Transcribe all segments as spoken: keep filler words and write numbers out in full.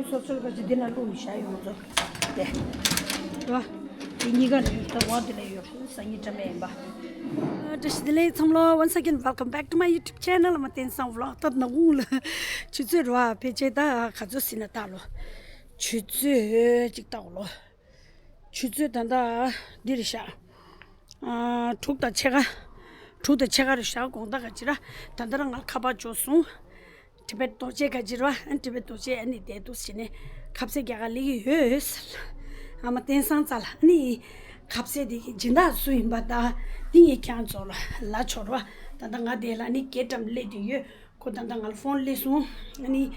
སོ་སོར་ག་ཅི་འདི་ན་བླུགས་ནས་བཞག་ཡོང་ཚོ། དེ། ར། དེ་གཉིས་ཀ་ནི་ད་བར་དེ་ལ་ཡོད། སང་ཉིན་འགྲམ་ཡིན་པ། བཀྲ་ཤིས་བདེ་ལེགས་ཚང་མ་ལོ། Once again, welcome back to my YouTube channel. ཨ་མ་བསྟན་བཟང་vlog. ད་ནག་ཁུང་ལ་ཆུ་ཚོད་ར་ཕལ་ཆེར་ད་ག་ཚོད་ཟིན་ན་ད་ལོ། ཆུ་ཚོད་ཅིག་ལྟ་འོ་ལོ། ཆུ་ཚོད་ད་ལྟ་འདི་རེད་ཤག་ཨ། དྲུག་དང་ཕྱེད་ཀ་དྲུག་དང་ཕྱེད་ཀ་རེད་ཤག་དགོང་དག་ག་ཅི་ར། ད་ལྟ་རང་ང་ཁ་པར་འབྱོར་སོང་། ཊི་བེཊ་རྡོ་རྗེ་ག་ཅི་ར། ཨ། ཊི་བེཊ་རྡོ་རྗེ་ཨ་ནི་བསྡད་འདུག་ཟེར་ནས་ཁ་ཟས་རྒྱག་ག་སླེབས་ཀྱི་ཡོད་ཟེར། ཨ་མ་བསྟན་བཟང་རྩ་ལ་ཨ་ནི་ཁ་ཟས་དེ་གི་སྦྱིན་བདག་སུ་ཡིན་པ་ད་འདི་ངས་ཁྱེད་རང་ཚོ་ལ་ལབ་ཆོག་ར། ད་ལྟ་ང་དེ་ལ་ཨ་ནི་རྒྱལ་འགྲམ་སླེབས་བསྡད་ཡོད། ཁོ་ད་ལྟ་ང་ལ་ཕོན་སླེབས་སོང་། ཨ་ནི་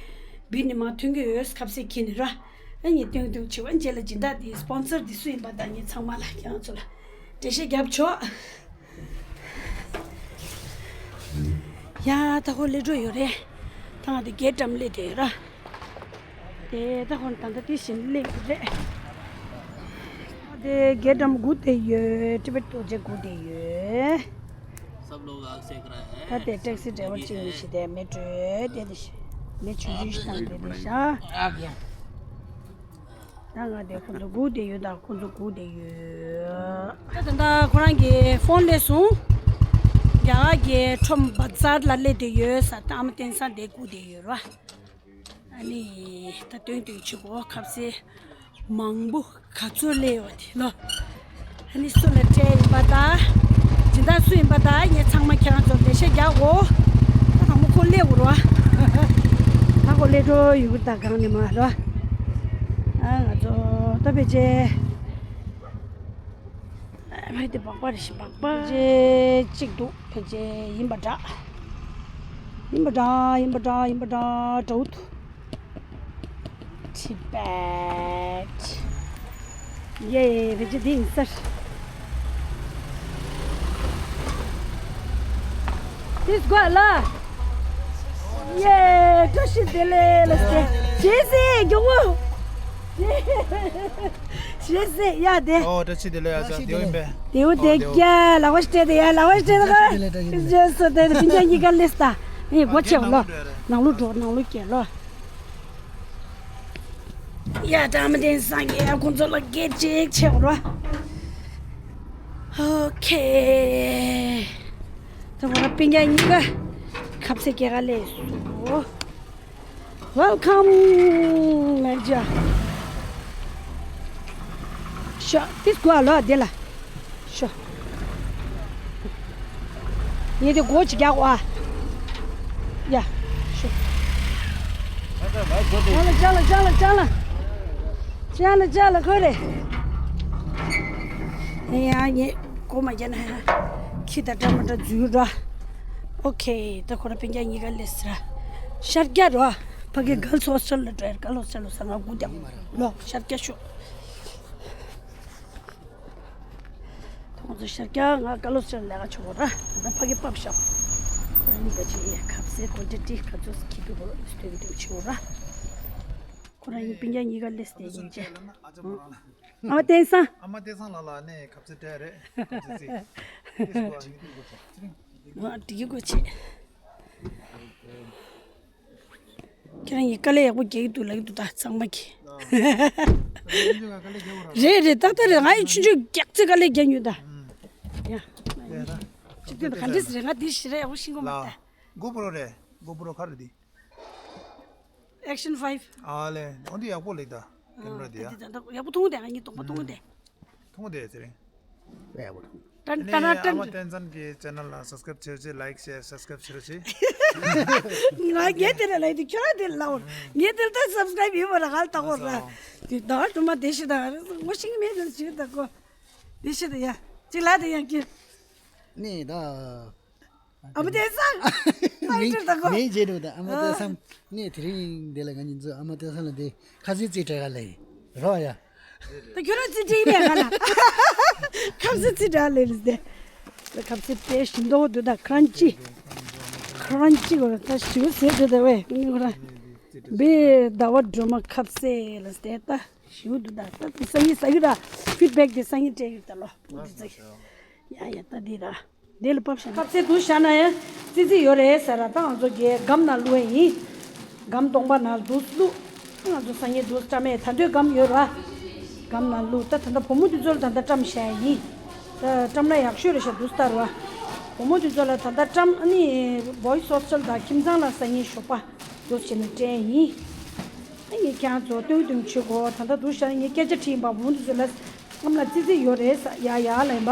བི་ནས་མར་ཐོན་གྱི་ཡོད། ཁ་ཟས་ཁྱེར་ནས་ར། ཨ་ནི་སྟོན་སྟོན་བྱེད་པ་རྗེས་ལ་སྦྱིན་བདག་དེ་སི་པོན་སར་དེ་སུ་ཡིན་པ་ད་ངས་ཚང་མ་ལ་ཁྱེད་རང་ཚོ་ལ་འགྲེལ་བཤད་རྒྱབ་ཆོག་ཡ། ད་ཁོ་སླེབས་འགྲོ་ཡོད་རེད། ད་ང་དེ་རྒྱལ་འགྲམ་སླེབས་བསྡད་ཡོད་ར། དེ་ད་ཁོ་ད་ལྟ་དེ་བཞིན་སླེབས་ཡོད་རེད། དེ་རྒྱལ་འགྲམ་སྒུག་བསྡད་ཡོད། ཊི་བེཊ་རྡོ་རྗེ་སྒུག་བསྡད་ཡོད། सब लोग आग सेक रहे हैं। ད་དེ་ཊེག་སི་ཌ་རའི་ཝར་གཅིག་མི་ཞིག་དེ་མེ་ཊྲོ་དེ་དེ་ཞིག་མེ་ཆུང་ཆུང་ཞིག་དང་དེ་དེ་ཤ། ད་ང་དེ་ཁོ་ཚོ་སྒུག་བསྡད་ཡོད། ད་ཁོ་ཚོ་སྒུག་བསྡད་ཡོད། ད་ད་ལྟ་ཁོ་རང་གི་ཕོན་སླེབས་སོང་། རྒྱ་གར་གྱི་ཁྲོམ་བ་ཛར་ལ་སླེབས་བསྡད་ཡོད་ས། ད་ཨ་མ་བསྟན་བཟང་དེ་སྒུག་བསྡད་ཡོད་ར། ཨ་ནི་ད་སྟོན་སྟོན་བྱེད་དགོས། ཁ་ཟས་མང་པོ་ག་ཚོད་སླེབས་ཡོད་དེ་ལོ། ཨ་ནི་སུ་ལ་སྤྲད་ཡིན་པ་ད། སྦྱིན་བདག་སུ་ཡིན་པ་ད་ངས་ཚང་མ་ཁྱེད་རང་ཚོར་འགྲེལ་བཤད་རྒྱག་དགོས། ད་དང་པོ་ཁོ་སླེབས་འོ་ར། ད་ཁོ་སླེབས་འགྲོ་ཡོད་གི། ད་གང་ནས་མ་ར། ཨ་ང་ཚོ་ད་ཕལ་ཆེར། ཕལ་ཆེར་སྦག་སྦག་རེད་ཤག་སྦག་སྦག་ཕལ་ཆེར་གཅིག་འདུག་ཕལ་ཆེར་ཡིན་པ་འདྲ། ཡིན་པ་འདྲ། ཡིན་པ་འདྲ། ཡིན་པ་འདྲ། འདྲ་བོ་འདུག Tibet. ཡེ། ཕལ་ཆེར་འདི་ཡིན་ས་རེད། དེ་སྒོ་ལ། ཡེ། བཀྲ་ཤིས་བདེ་ལེགས་ལ་ཟེར། བྱེད་སྲིད་མགྱོགས་པོ། བྱེད་སྲིད་ཡ་དེ། ཨོ། བཀྲ་ཤིས་བདེ་ལེགས་ཨ་ཅག་བདེ་པོ་ཡིན་པས། བདེ་པོ་བདེ་རྒྱ། ལག་པ་ཞིག་སྤྲད་དེ་ཡ། ལག་པ་ཞིག་སྤྲད་དེ། བཀྲ་ཤིས་བདེ་ལེགས། བཀྲ་ཤིས་བདེ་ལེགས། བཀྲ་ཤིས་བདེ་ལེགས། སྤུན་ཀྱག་གཉིས་ཀ་སླེབས་ད། ཡེ། སྒོ་ཕྱེ་ལོ། ནང་ལོགས་འགྲོ། ནང་ལོགས་སྐྱེལ་ལོ། ཡ། ད་ཨ་མ་བསྟན་བཟང་གིས་ཡ་ཁོང་ཚོ་ལ་སྐད་ཅིག་བྱེད་རོགས། ཨོ་ཁེ། ད་ང་རང་སྤུན་ཀྱག་གཉིས་ཀ་ཁ་ཟས་སྐྱེལ་ག་སླེབས་སོང་། Welcome. ལ་ཇ། ཤོ། དེ་སྒོ་ལོག་དེ་ལ། ཤོ། ངས་དེ་སྒོ་ཅིག་རྒྱག་གོ་ཨ། ཡ། ཤོ། ཅ་ལ་ཅ་ལ་ཅ་ལ་ཅ་ལ། ཅ་ལ་ཅ་ལ་ཁོ་རེ། ཡ་ངས་སྒོ་མ་རྒྱག་ན་ཡ། ཁྱི་དང་འདྲ་མི་འདྲ་འཛུལ་ར། ཨོ་ཁེ། ད་ཁོ་ར་སྤུན་ཀྱག་གཉིས་ཀ་སླེབས་ཟེར། ཤར་རྒྱག་ར། ཕ་གི་གྷརལ་སི་ཧོ་སི་ཊལ་ལ་འགྲོ་ཡ། གྷརལ་སི་ཧོ་སི་ཊལ་ལ་ཟ་ང་སྒུག་རྒྱག་ལོ། ཤར་རྒྱག་ཤོག་ཁོང་ཚོ་ཤར་རྒྱག་ང་གྷརལ་སི་ཧོ་སི་ཊལ་ལ་ལས་ཀ་བྱེད་དགོས་ར། ད་ཕ་གི་ཕབ་ཤོག་ཁོ་རང་གཉིས་ཀ་ཅིག་ཡ་ཁ་ཟས་ཀོན་ཊི་ཊི་ག་ཚོད་ཁྱི་གི་བོ་སྟོན་སྟོན་བྱེད་དགོས་ར། ཁོ་རང་གཉིས་སྤུན་ཀྱག་གཉིས་ཀ་སླེབས་ཏེ་ཡིན་ཅེ། ཨ་མ་བསྟན་བཟང་། ཨ་མ་བསྟན་བཟང་ལགས་ལ་ནས་ཁ་ཟས་སྤྲད་རེད། ཁ་ཟས་ཟེར། ང་འགྲིག་གི་གོ་ཆེ། ཁྱེད་རང་གིས་དཀའ་ལས་ཡག་པོ་རྒྱག་གི་འདུག་ལབ་ཀྱི་འདུག་ད་ཚང་མ་གིས། རེད་རེད། ཏག་ཏག་རེད། ང་ཡི་ཆུང་ཆུང་རྒྱག་ཚེ་དཀའ་ལས་རྒྱག་མྱོང་ད། ཡ། ཅིག་དེ་ག་འདྲས་རེད། ང་འདི་ཞིག་རེད། ཡག་པོ་ཤེས་ཀྱི་མ་རེད། གོ་པོ་རོ་རེད། གོ་པོ་རོ་ག་རེ་འདི། Action five. ཨ་ལེ། འོ་འདི་ཡག་པོ་ལེགས་ད། ཀེམ་ར་འདི་ཡ། ད་ད་ད་ཡག་པོ་མཐོང་དེ། ང་གཉིས་སྟོང་པ་མཐོང་དེ། མཐོང་དེ་ཟེར་རིང་། ཡག་པོ་མཐོང་། ཏན་ཏན་ཏན། ཨ་མ་བསྟན་བཟང་གི་ཆེ་ནལ་ལ་སབ་སི་ཀ་རབ་བྱེད་རོགས་བྱེད། ལའིག་ཤེར་སབ་སི་ཀ་རབ་བྱེད་རོགས་བྱེད། ང་ངས་དེ་ལ་ལབ་དུས་ཁྱོད་རང་དེ་ལ་ལབ་འོ། ངས་དེ་ལ་ད་སབ་སི་ཀ་རབ་ཡོད་པ་ར་ག་ལ་ད་གོ་ར། དེ་ད་སྒྲོལ་མ་བདེ་ཤི་ད་ངོ་ཤེས་ཀྱི་མེད་ལ་ཞིག་ད་གོ། བདེ་ཤི་ད་ཡ། ཅིག་ལ་དེ་ཡང་ཀྱི། ནས་ད། ཨ་མ་བསྟན་བཟང་། མིང་ཕ་ཡི་ཏྲི་ད་གོ། མིང་བརྗེད་འགྲོ་ད། ཨ་མ་བསྟན་བཟང་། ནས་དེ་རིང་འདི་ལ་ང་གཉིས་ཚོ་ཨ་མ་བསྟན་བཟང་ལ་འདི་ཁ་ཟས་རྩིས་སྤྲད་ག་ལ་ཡིན་རོགས་ཡ། ད་ཁྱོད་རང་རྩིས་སྤྲད་ཡིན་ཡ་ག་ལ། ཁ་ཟས་རྩིས་སྤྲད་ལེ་ལེ་ཟེར། ད་ཁ་ཟས་དཔེ་ཞིམ་མདོག་འདུག་ད་ཁ་རན་ཅི། ཁ་རན་ཅི་གོ་ད་ཞིའུ་ཟེར་འདུག་ད་ཝེ་ངས་ཁོ་རང་། བེ་ཟླ་བ་སྒྲོལ་མ་ཁ་ཟས་ལ་ཟེར་ད་ཞིའུ་འདུག་ད་ད་དེ་སང་ཉིན་ཟ་གི་ད། ཕིཌ་བེག་དེ་སང་ཉིན་སྤྲད་ཡོད་ད་ལོ། ཡ་ཡ་ད་འདི་ད། འདི་ལ་ཕབ་བཞག་ཁ་ཟས་འདུག་བཞག་ན་ཡང་ཙི་ཙི་ཡོད་རེད་ཟེར་ར། ད་ང་ཚོ་གའི་སྒམ་ནང་བླུགས་ཡ་ཡིན། སྒམ་སྟོང་པ་ནང་འདུག་བླུགས། ང་ཚོ་སང་ཉིན་འདུག་བཀྲམ་མེད་ད་འདོད་སྒམ་ཡོད་ར། སྒམ་ནང་བླུགས། ད་ད་ལྟ་བུ་མོ་འདི་ཚོ་ལ་ད་ལྟ་བཀྲམ་བཞག་ཡིན། ད་བཀྲམ་ན་ཡག་ཤོས་རེད་ཤག་འདུག་ལྟར་བ། བུ་མོ་འདི་ཚོ་ལ་ད་ལྟ་བཀྲམ། ཨ་ནི་Boys Hostel དང་ཁྱིམ་ཚང་ལ་སང་ཉིན་ཞོགས་པ་འདུག་བྱས་ནས་སྤྲད་ཡིན། ཨ་ནི་ཁྱེད་རང་ཚོ་སྟོན་སྟོན་བྱེད་དགོས། ད་ལྟ་འདུག་བཞག་ངས་སྐད་ཆ་དྲིས་ཡིན་པ། བུ་མོ་འདི་ཚོ་ལ་ཨམ་ལ་ཙི་ཙི་ཡོད་རེད་ས་ཡ་ཡ་ལ་ཡིན་པ།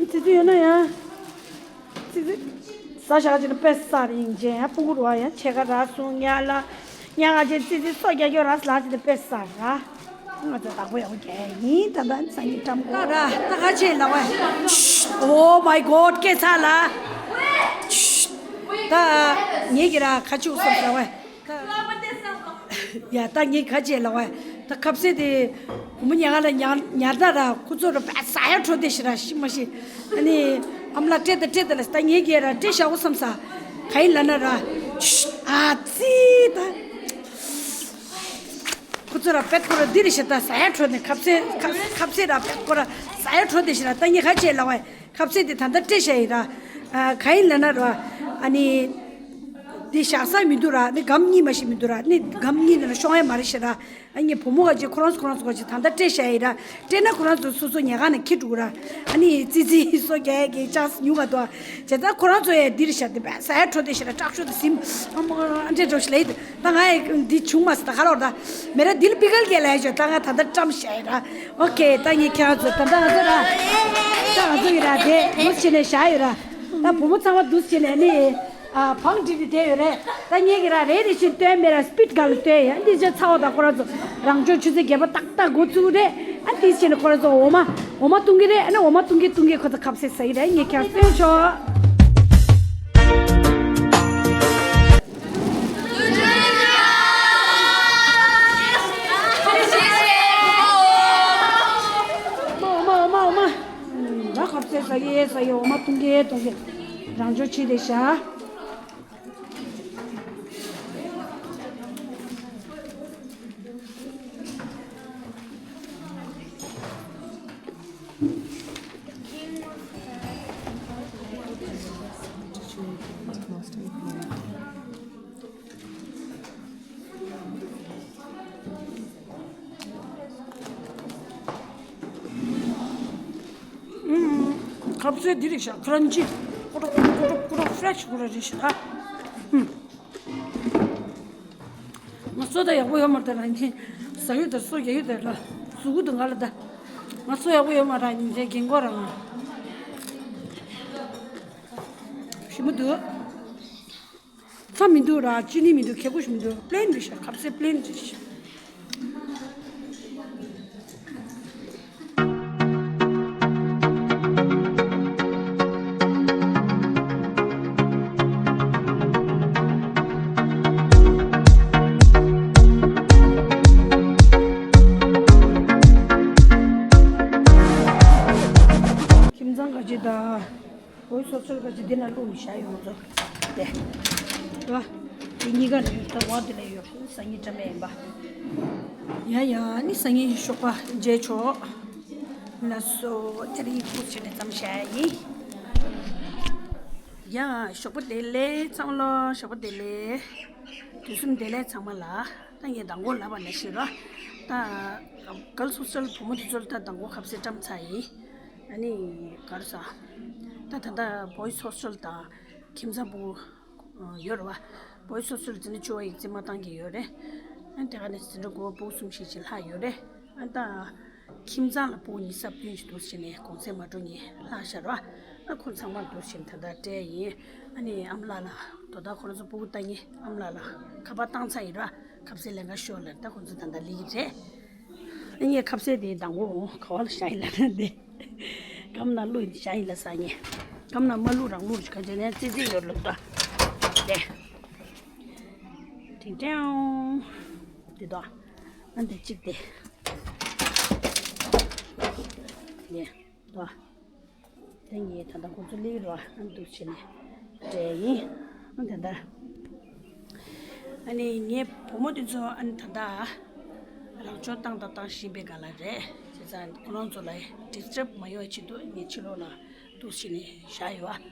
ཙི་ཙི་ཡོད་ན་ཡང་། ཙི་ཙི། ས་ཞག་ཅིག་ན་དཔེ་ས་རིང་ཅན་ཡང་སྤུ་གུ་རུ་བ་ཡང་ཆེ་ཁ་ར་སོང་ཉ་ལ། ཉ་ང་ཅན་ཙི་ཙི་སོ་རྒྱ་རྒྱོ་ར་ས་ལ་ཅིག་ན་དཔེ་ས་ར། ང་ཚོ་བདག་པོ་ཡག་པོ་རྒྱག་ཡིན། ད་ད་ས་ཉིན་ཀྲམ་གོ་ར་ད་ག་ཆེ་ལ་བ། Oh my God ཀེ་ཚ་ལ། ད་ངེད་ཀྱི་ར་ཁ་ཆུ་སོང་ལ་བ། ཡ་ད་ངས་ག་བྱས་ལ་བ། ད་ཁ་ཟས་དེ་བུ་མོ་ཉལ་ཁང་ལ་ཉར་ཉར་ད་ར་ཁོ་ཚོ་ར་བ་ཟ་ཡ་འཕྲོ་དེ་ཞིག་ར་ཤི་མ་ཤི། ཨ་ནི་ཨམ་ལགས་སྤྲད་ད་སྤྲད་ད་ལ་ད་ངས་གས་ར་སྤྲད་བཞག་འོ་བསམ་ས། ག་ཡིན་ལ་ན་ར། ཨ་ཙི་ད། ཁོ་ཚོ་ར་པད་ཀོ་ར་འདི་རེད་ཤག་ད་ཟ་ཡ་འཕྲོ་ནས་ཁ་ཟས་ཁ་ཁ་ཟས་ར་པད་ཀོ་ར་ཟ་ཡ་འཕྲོ་དེ་ཞིག་ར། ད་ངས་ག་བྱས་ལ་བ། ཁ་ཟས་དེ་ད་ལྟ་སྤྲད་བཞག་ཡིན་ར། ཨ་ག་ཡིན་ལ་ན་ར། ཨ་ནི། འདི་བཞག་ས་མི་འདུག་ར། ནི་སྒམ་གཉིས་མ་ཞིག་མི་འདུག་ར། ནི་སྒམ་གཉིས་ནང་ལ་ཤོང་ཡ་མ་རེད་ཤག་ར། ཨ་ནི་བུ་མོ་ག་ཅིག་ཁོ་རང་ཚོ་ཁོ་རང་ཚོ་ག་ཅིག་ད་ལྟ་སྤྲད་བཞག་ཡིན་ར། སྤྲད་ན་ཁོ་རང་ཚོ་སོ་སོ་ཉལ་ཁང་ནས་འཁྱེར་འགྲོ་གི་ར། ཨ་ནི་ཙི་ཙི་སོ་རྒྱག་ཡ་གི་ཅང་སི་ཉུང་བ་འདུག་ཨ། བྱས་ཙང་ཁོ་རང་ཚོ་ཡ་འདི་རེད་ཤག་དེ་བས་ཟ་ཡ་འཕྲོ་དེ་ཞིག་ར་སྐྲག་ཤོས་དེ་སིམ། ཨ་མ་ཨ་འདྲས་འགྲོ་ཞིག་ལ་ཡིན། ད་ང་ཡི་འདི་བྱུང་མ་སི་ད་ག་ལོར་ད། མེ་ར་འདི་ལ་པི་ཀལ་གས་ལ་ཡ་ཞོ་ད་ང་ད་ལྟ་བཀྲམ་བཞག་ཡིན་ར། ཨོ་ཁེ་ད་ངས་ཁྱེད་རང་ཚོ་ད་ལྟ་ང་ཚོ་ར། ད་ང་ཚོ་ཡི་ར་དེ་མུ་བྱེད་ནས་བཞག་ཡོད་ར། ད་བུ་མོ་ཚང་མ་འདུག་བྱེད་ནས་ནི། ཨ་བང་སྒྲིག་ནས་བསྡད་ཡོད་རེད། ད་ངས་ཀྱི་ར་རེ་རེ་བཞིན་སྟོན་མེ་ར་སི་པིད་ག་ལ་སྟོན་ཡ་འདི་བྱས་ཚ་བ་ད་ཁོ་རང་ཚོ་རང་ཕྱོགས་ཆུ་ཚོད་བརྒྱད་པ་ཏག་ཏག་འགོ་བཙུགས་རེད། ཨ་འདི་བྱས་ནས་ཁོ་རང་ཚོ་འོ་མ་འོ་མ་བཏུང་གི་རེད། ཨ་ནི་འོ་མ་བཏུང་གི་བཏུང་གི་ཁོ་ཚོ་ཁ་ཟས་ཟ་ཡི་རེད། ངས་ཁྱེད་རང་སྟོན་ཆོག་མ་མ་མ་མ། ད་ཁ་ཟས་ཟ་གི་ཟ་གི་འོ་མ་བཏུང་གི་བཏུང་གི་རང་ཕྱོགས་ཆུ་དེ་བཞག་ཁ་ཟས་འདི་རེད་ཤག་ཁ་རན་ཆི། ཀོ་ཀྲོ་ཀོ་ཀྲོ་ཀོ་ཀྲོ་ཀོ་ཀྲོ་ཧྥེ་རེ་ཤི་ཀོ་ར་རེད་ཤག་ཨ། ང་སོ་ད་ཡག་པོ་ཡོད་མ་རེད་ད་རང་ཁྱིམ། ཟ་ཡོད་ད་སོ་རྒྱག་ཡོད་ད་ར། གཟུགས་པོ་ད་ང་ལ་ད། ང་སོ་ཡག་པོ་ཡོད་མ་ར་ཉིན་མཚན་རྒན་གོག་རང་ང་། ཞིམ་པོ་འདུག་ཚྭ་མི་འདུག་ར། ཅི་ནི་མི་འདུག་ཁེ་པོ་ཞིག་མི་འདུག་པི་ལེན་རེད་ཤག་ཁ་ཟས་པི་ལེན་རེད་ཤག་ཁྱིམ་ཚང་ག་ཅི་ད། འོ་སོ་སོར་ག་ཅི་འདི་ན་བླུགས་ནས་བཞག་ཡོང་ཚོ། དེ། ཨ། དེ་གཉིས་ཀ་ནས་ཡོད་ད་བ་དེ་ལ་ཡོད་སང་ཉིན་འདྲ་མེད་ཡིན་པ། ཡ་ཡ་ནི་སང་ཉིན་ཞོགས་པ་མཇལ་ཆོག་ལགས་སོ། དེ་རིང་ཁུག་བྱས་ནས་མཚམས་བཞག་ཡིན། ཡ་ཞོགས་པ་བདེ་ལེགས་ཚང་མ་ལོ། ཞོགས་པ་བདེ་ལེགས། དུས་གསུམ་བདེ་ལེགས་ཚང་མ་ལ། ད་ངས་མདང་དགོང་ལབ་པ་ནང་བཞིན་རོ། ད་གལ་སྲིད་བུ་མོ་དེ་ཚོ་ལ་ད་མདང་དགོང་ཁ་ཟས་བཀྲམ་ཚར་ཡིན། ཨ་ནི་ག་རེ་ཟ། ད་ད་ལྟ་བོ་ཡི་སོ་སོ་ལ་དང་ཁྱིམ་ཚང་བུ་ཡོད་རེད་བ། བོ་ཡི་སོ་སོ་ལ་འཛིན་གྲྭ་བཅུ་པ་ཡིག་རྩིས་མ་བཏང་གི་ཡོད་རེད། ཨ་ནི་དེ་ག་ནས་འཛིན་གྲྭ་དགུ་པ་བུ་གསུམ་བཞི་ཅིག་ལྷག་ཡོད་རེད། ཨ་ད་ཁྱིམ་ཚང་ལ་བུ་ཉི་ཤུ་རྩ་བདུན་ཅིག་འདུག་ཟེར་ནས་གུང་སེང་མ་འགྲོ་ངས་ལྷག་ཤར་བ། ཨ་ཁོ་ཚང་མར་འདུག་ཟེར་ནས་ད་ལྟ་སྤྲད་ཡིན། ཨ་ནི་ཨ་མ་ལགས་ལ་དོ་བདག་ཁོ་རང་ཚོ་སྤུ་གུ་ལྟ་ངེས་ཨ་མ་ལགས་ལ་ཁ་པར་བཏང་ཚར་ཡིན་ར། ཁ་ཟས་ལེན་ག་ཤོག་ལབ། ད་ཁོ་ཚོ་ད་ལྟ་སླེབས་ཀྱི་རེད། ཨ་ངས་ཁ་ཟས་དེ་མདང་དགོང་ག་བ་ལ་བཞག་ཡིན་ལབ་ན་དེ། སྒམ་ནང་བླུགས་ཡིན་བཞག་ཡིན་ལབ་ས་ངས། སྒམ་ནང་མ་བླུགས་རང་བླུགས་ཀྱི་ག་ཅེ་ནས་ཙི་ཙི་ཡོད་ལབ་ད། དེ། ཏིང་ཏིང་། དེ་དོ། ཨ་འདི་གཅིག་དེ། དེ། དོ། དེ་ངས་ད་ལྟ་ཁོ་ཚོ་སླེབས་རོགས་ཨ་འདུག་བྱས་ནས་སྤྲད་ཡིན། ཨ་ད་ལྟ། ཨ་ནི་ངའི་བུ་མོ་དེ་ཚོ་ཨ་ནི་ད་ལྟ་རང་སྦྱོང་བཏང་དང་བཏང་བཞིན་པའི་སྒང་ལ་རེད། བྱས་ཙང་ཁོ་རང་ཚོ་ལ་ཌིས་ཊབ་མ་ཡོང་ཆེད་དུ་ངས་ཕྱི་ལོགས་ལ་འདུག་བྱས་ནས་བཞག་ཡོད་ཨ།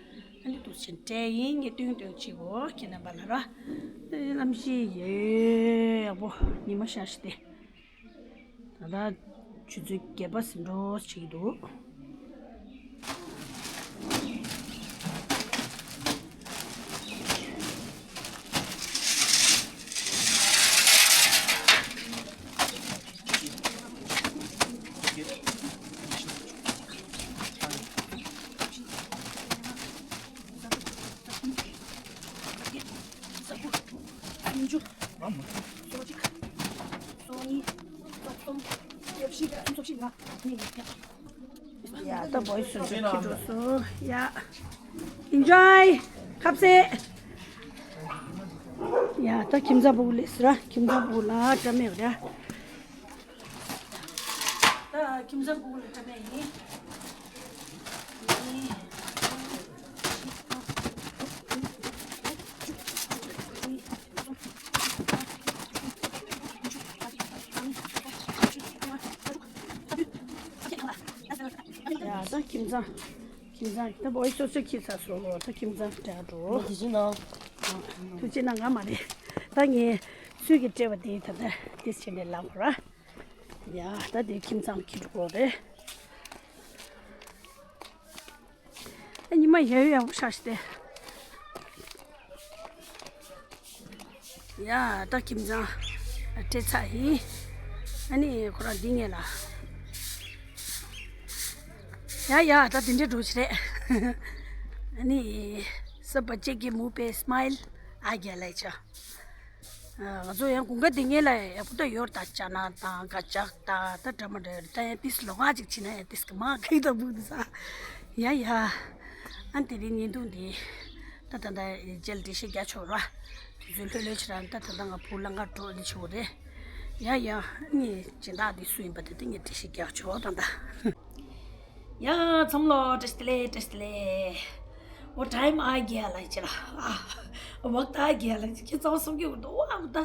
ཨ་ནི་འདུག་བྱས་ནས་སྤྲད་ཡིན། ངས་སྟོན་སྟོན་གཅིག་གོ་ཁྱེད་རྣམ་པ་ལ་ར། གནམ་གཤིས་ཡག་པོ་ཉི་མ་ཤར་ཤི་སྟེ། ད་ལྟ་ཆུ་ཚོད་བརྒྱད་པ་ཟིན་འགྲོ་བྱེད་ཀྱི་འདུག་ཡ། ད་བོ་ཡི་སུ་སུ་ཁྱི་འགྲོ་སོང་། ཡ། Enjoy. ཁ་ཟས། ཡ། ད་ཁྱིམ་ཚང་བུ་ལས་སུ་ར། ཁྱིམ་ཚང་བུ་ལ་བཀྲ་མེད་ར། ད་ཁྱིམ་ཚང་བུ་ལ་བཀྲ་མེད་ཡིན། ཡ། ད་ཁྱིམ་ཚང་། ཁྱིམ་ཚང་། ད་བོ་ཡི་སོ་སོ་ཁྱི་ཚ་སོ་ལོ། ད་ཁྱིམ་ཚང་སྤྲད་འགྲོ། ཐུགས་རྗེ་གནང་། ཐུགས་རྗེ་གནང་། ང་མ་རེད། ད་ངས་ཚུལ་གྱི་སྤྲད་པ་དེ་ད་ལྟ་དེ་བྱས་ནས་ལབ་ར། ཡ། ད་དེ་ཁྱིམ་ཚང་ཁྱི་འགྲོ་གོ་རེད། ཨ། ཉི་མ་ཡག་ཡག་པོ་ཤར་ཤི་སྟེ། ཡ། ད་ཁྱིམ་ཚང་སྤྲད་ཚར་ཡིན། ཨ་ནི་ཁོ་རང་འདི་ངེད་ལ། ཡ་ཡ། ད་དེ་འདྲའི་འགྲོ་ཆི་རེད། ཨ་ནི་སུ་པར་ཅེ་གི་མུ་པེ་སི་མའིལ་ཨ་རྒྱ་ལ་ཆ། ང་ཚོ་ཡང་དགུན་ཁ་དེ་ངེད་ལ་ཡག་པོ་ད་ཡོད། ད་ཅ་ན་དང་ག་ཅག་ད་ད་འདྲ་མ་འདྲ་ཡོད། ད་ཡང་ཏིས་ལོ་ག་ཅིག་ཕྱིན་ན་ཡང་ཏིས་གི་མ་གི་ད་བུ་དེ་ས། ཡ་ཡ། ཨ་ནི་དེ་རིང་བརྙན་ཐུང་འདི་ད་ད་ད་རྗེས་ལ་འགྲེལ་བཤད་རྒྱག་ཆོག་ར། དུས་ཚོད་ལྷོད་ལྷོད་བྱེད་ར། ད་ད་ད་ང་བུ་ལ་ང་འགྲོ་འདི་ཆོག་རེད། ཡ་ཡ། ཨ་ནི་སྦྱིན་བདག་འདི་སུ་ཡིན་པ་དེ་ད་ངས་འགྲེལ་བཤད་རྒྱག་ཆོག་ད་ད། ཡ། ཚང་མ་ལོ་བཀྲ་ཤིས་བདེ་ལེགས། བཀྲ་ཤིས་བདེ་ལེགས། འོ། ཊའིམ་ཨ་རྒྱ་ལ་ཅི་ར། ཨ། ཝག་ཏ་ཨ་རྒྱ་ལ་ཅི། ཁྱེད་ཚང་མ་བསམ་གྱི་འདུག་ཨ། འོ་ད་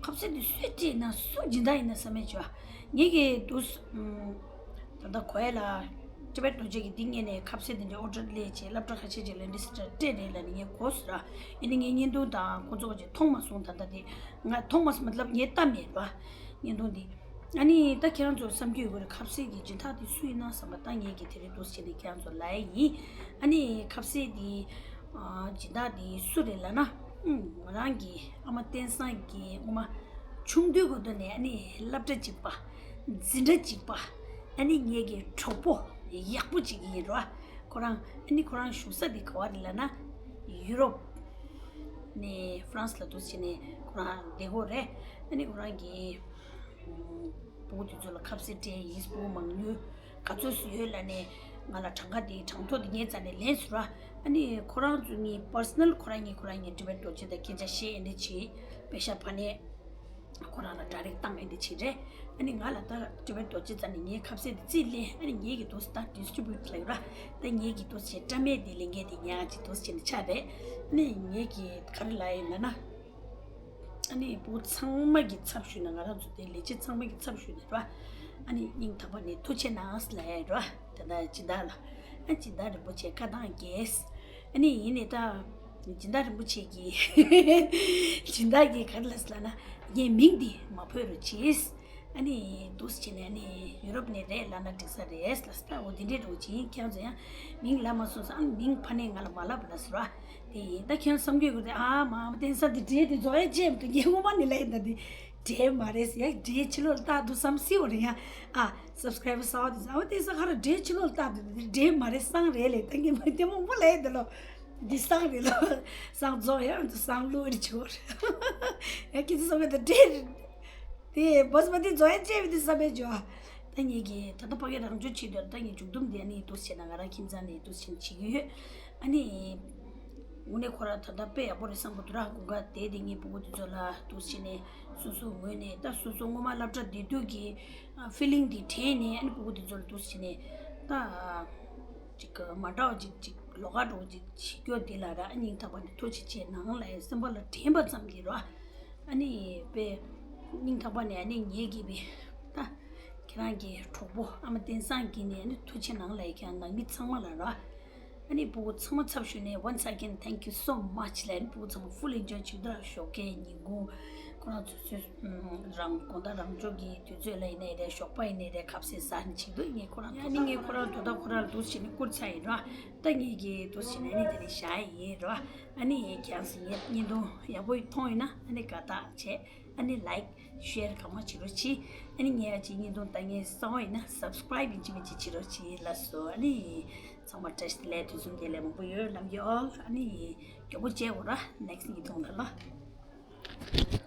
ཁ་ཟས་འདི་སུས་སྤྲད་ན། སུ་སྦྱིན་བདག་ཡིན་ན་བསམ་མེད་བྱོས། ངེད་ཀྱི་འདུག་ད་ལྟ་གོ་ཡ་ལ་ཊི་བེཊ་རྡོ་རྗེ་གི་འདི་ངེད་ནས་ཁ་ཟས་འདི་འདྲའི་ཨོ་ཌར་སླེབས་བྱས། སློབ་གྲྭ་ཁ་ཤས་ཅིག་ལ་འདི་སྤྲད་རེད་ལབ་ནས་ངས་གོ་སོང་ར། ཡིན་ནའི་ངས་བརྙན་ཐུང་དང་ཁོ་ཚོ་ཅིག་མཐོང་མ་སོང་། ད་ལྟ་དེ་ང་མཐོང་མ་སོང་། མ་ལབ་ངས་ལྟ་མེད་ར། བརྙན་ཐུང་འདི། ཨ་ནི་ད་ཁྱེད་རང་ཚོ་བསམ་རྒྱུ་ཡོད་རེད། ཁ་ཟས་ཀྱི་སྦྱིན་བདག་དེ་སུ་ཡིན་ན་བསམ་པ། ད་ངེད་ཀྱིས་དེ་རིང་འདུག་སེ་བྱས་ནས་ཁྱེད་རང་ཚོ་ལབ་ཡ་ཡིན། ཨ་ནི་ཁ་ཟས་དེ་ཨ་སྦྱིན་བདག་དེ་སུ་རེད་ལབ་ན། ཨུམ། ང་རང་གི་ཨ་མ་བསྟན་བཟང་གིས་སྔོན་མ་ཆུང་དུས་སྐབས་དུས་ནས་ཨ་ནི་སློབ་གྲྭ་གཅིག་པ། འཛིན་གྲྭ་གཅིག་པ། ཨ་ནི་ངེད་ཀྱི་གྲོགས་པོ་ཡག་པོ་གཅིག་ཡིན་ར། ཁོ་རང་། ཨ་ནི་ཁོ་རང་བཞུགས་ས་དེ་ག་བ་རེད་ལབ་ན། ཡུ་རོབ་ནས་ཧྥ་རན་སི་ལ་འདུག་སེ་བྱས་ནས་ཁོ་རང་བསྡད་ཀྱི་ཡོད་རེད། ཨ་ནི་ཁོ་རང་གིས་ཕྲུ་གུ་དེ་ཚོ་ལ་ཁ་ཟས་སྤྲད་ཡིན། ཕྲུ་གུ་མང་ཉུང་ག་ཚོད་ཙམ་ཡོད་ལབ་ནས་ང་ལ་གྲངས་ཀ་དེ། གྲངས་ཐོ་དེ་ངའི་རྩ་ནས་ལེན་སོང་ར། ཨ་ནི་ཁོ་རང་ཚོ་གཉིས་པར་སོ་ནལ། ཁོ་རང་གཉིས་ཁོ་རང་གཉིས་ཊི་བེཊ་རྡོ་རྗེ་དང་སྐད་ཆ་བཤད། ཨེ་འདྲ་བྱས། པེ་ཤ་ཕ་ནས་ཁོ་རང་ལ་ཌའི་རེག་བཏང་། ཨེ་འདྲ་བྱས་རེད། ཨ་ནི་ང་ལ་ད་ཊི་བེཊ་རྡོ་རྗེ་རྩ་ནས་ངའི་ཁ་ཟས་དེ་རྩིས་ལེན། ཨ་ནི་ངེད་ཀྱིས་འདུག་སེ་ད་ཌིས་ཊི་རི་བིའུ་ཊི་ལབ་ཀྱི་ཡོད་ར། ད་ངེད་ཀྱིས་འདུག་སེ་བྱས་སྤྲ་མེད་དེ་ལེན་མཁན་དེ་ངེད་ཀྱིས་འདུག་སེ་བྱས་ནས་ཆགས་པས། ཨ་ནི་ངེད་ཀྱིས་ག་རེ་ལབ་ཡིན་ལབ་ན། ཨ་ནི་ཕྲུ་གུ་ཚང་མ་གི་ཚབ་ཞུས་ནས། ང་རང་ཚོ་དེ་ལས་བྱེད་ཚང་མ་གི་ཚབ་ཞུས་ནས་ར། ཨ་ནི་སྙིང་ཐག་པ་ནས་ཐུགས་རྗེ་གནང་ལབ་ཡ་ར། དེ་ནས་སྦྱིན་བདག་ལ། ཨ། སྦྱིན་བདག་རིན་པོ་ཆེ་བཀའ་དང་རྒྱལ། ཨ་ནི་ཡིན་ནའི་ད་སྦྱིན་བདག་རིན་པོ་ཆེ་གིས། སྦྱིན་བདག་གིས་ག་རེ་ལབ་ཟེར་ལབ་ན། ངའི་མིང་འདི་མ་འབོད་རོགས་གྱིས། ཨ་ནི་འདུག་སེ་བྱས་ནས། ཨ་ནི་ཡུ་རོབ་ནས་རེད་ལབ་ན་འགྲིག་ས་རེད་ལབ་སོང་། ད་འོ་དེ་འདྲའི་རོགས་གྱིས། ཁྱེད་ཚོ་ཡང་མིང་ལབ་མ་སོང་ཙང་། ཨ། མིང་ཕ་ནས་ང་ལ་མ་ལབ་ལབ་སོང་ར། དེ་ཡིན། ད་ཁྱེད་བསམ་གྱི་ཡོད་རེད། ཨ་མ། ཨ་མ་བསྟན་བཟང་དེ་འདྲེ་དེ་རྫོགས་ཡ་ཅེས་མི་འདུག་ངས་སྔོན་མ་ནས་ལབ་ཡིན། ད་དེ་འདྲེ་མ་རེད་ཟེར་ཡ། འདྲེ་ཕྱི་ལོགས་ལ་བཏགས་འདུག་བསམ་སྲིད་པ་རེད་ཡ། ཨ། སབ་སི་ཀ་རའིབ་བཟོ་བ་དེ་ཚོ། ཨ་མ་བསྟན་བཟང་ཁ་ར་འདྲེ་ཕྱི་ལོགས་ལ་བཏགས་འདུག་འདྲེ་མ་རེད། བཟང་རེད་ལབ། ད་ངས་མ་ལྟད་མོ་མོ་ལབ་ཡིན། ད་ལོ་འདི་བཟང་རེད་ལོ། བཟང་རྫོགས་ཡ། འདི་བཟང་བླུག་རེ་ཆོག་རེད། ཡ། ཁྱེད་ཚོ་བསམ་གྱི་ཡོད་རེད། འདྲེ་རེད། དེ་བོས་མ་དེ་རྫོགས་ཡ་ཅེས་མི་འདུག་བསམ་པའི་འཇོག་ད་ངེད་ཀྱིས་ད་ལྟ་ཕ་གིར་རང་སྐྱོང་བྱེད་དུས། ད་ངས་མཇུག་སྡོམ་དེ་ཨ་ནི་འདུག་སེ་བྱས་ན་ང་རང་ཁྱིམ་ཚང་ནས་འདུག་སེ་བྱས་ནས་བྱེད་ཀྱི་ཡོད། ཨ་ནི་དངོས་གནས་ཁོ་རང་ད་ལྟ་དཔེ་ཡག་པོ་རེད་བསམ་གྱི་འདུག་ར། དགུན་ཁ་དེ་དེ་ངས་ཕྲུ་གུ་དེ་ཚོ་ལ་འདུག་སེ་བྱས་ནས་སོ་སོའི་ངོས་ནས། ད་སོ་སོ་སྔོན་མ་སློབ་གྲྭ་བསྡད་དུས་ཀྱི་ཕི་ལིང་དེ་དྲན་ནས། ཨ་ནི་ཕྲུ་གུ་དེ་ཚོ་ལ་འདུག་སེ་བྱས་ནས། ད་ཅིག་མ་འདྲ་བ་ཅིག་ཅིག་ལོགས་ཀ་འདྲ་བོ་ཅིག་བྱེད་རྒྱུ་དེ་ལ་ར། ཨ། སྙིང་ཐག་པ་ནས་ཐུགས་རྗེ་ཆེ་གནང་ལབ་ཡ། སེམས་པ་ལ་དྲན་པ་ཙམ་གྱིས་ར། ཨ་ནི་དཔེ་སྙིང་ཐག་པ་ནས། ཨ་ནི་ངེད་ཀྱིས་དཔེ་ད་ཁྱེད་རང་གི་གྲོགས་པོ་ཨ་མ་བསྟན་བཟང་གིས་ནས། ཨ་ནི་ཐུགས་རྗེ་གནང་ལབ་ཡ། ཁྱེད་རང་ནང་མི་ཚང་མ་ལ་ར། ཨ་ནི་སྤུ་གུ་ཚང་མ་ཚབ་ཞུས་ནས་once again thank you so much ལབ། ཨ་ནི་སྤུ་གུ་ཚང་མ་full enjoy བྱེད་དུས་ཞོགས་ཀས་ཉིན་གུང་ཁོ་རང་ཚོ་ཚོའི་རང་དགོང་དག་རང་ཕྱོགས་ཀྱི་དུས་ཚོད་ལ་ཡིན་ནའི་རེད། ཞོགས་པ་ཡིན་ནའི་རེད། ཁ་ཟས་ཟ་ནས་བྱེད་དུས་ངས་ཁོ་རང་ཨ་ནི་ངས་ཁོ་རང་དོ་བདག་ཁོ་རང་ལ་འདུག་བྱས་ནས་བསྐུར་ཚར་ཡིན་ར། ད་ངས་ཀྱིས་འདུག་བྱས་ནས་ཨ་ནི་དེ་ནས་བཞག་ཡིན་ར། ཨ་ནི་ཁྱེད་རང་ཚོ་ངའི་བརྙན་ཐུང་ཡག་པོ་མཐོང་ཡོད་ན་ཨ་ནི་དགའ་རྟགས་བྱས། ཨ་ནི་like share གང་མང་བྱེད་རོགས་གྱིས། ཨ་ནི་ངའི་ཨ་ཅེ་བརྙན་ཐུང་ལྟ་མཁན་གསར་པ་ཡིན་ན་subscribe ཡིན་གཅིག་མིན་གཅིག་བྱེད་རོགས་གྱིས་ལགས་སོ། ཨ་ནི་ཚང་མ་བཀྲ་ཤིས་བདེ་ལེགས། དུས་གསུམ་བདེ་ལེགས་མང་པོ་ཡོད། Love you all. ཨ་ནི་མགྱོགས་པོ་མཇལ་འོ་ར་next བརྙན་ཐུང་ལ་ལ།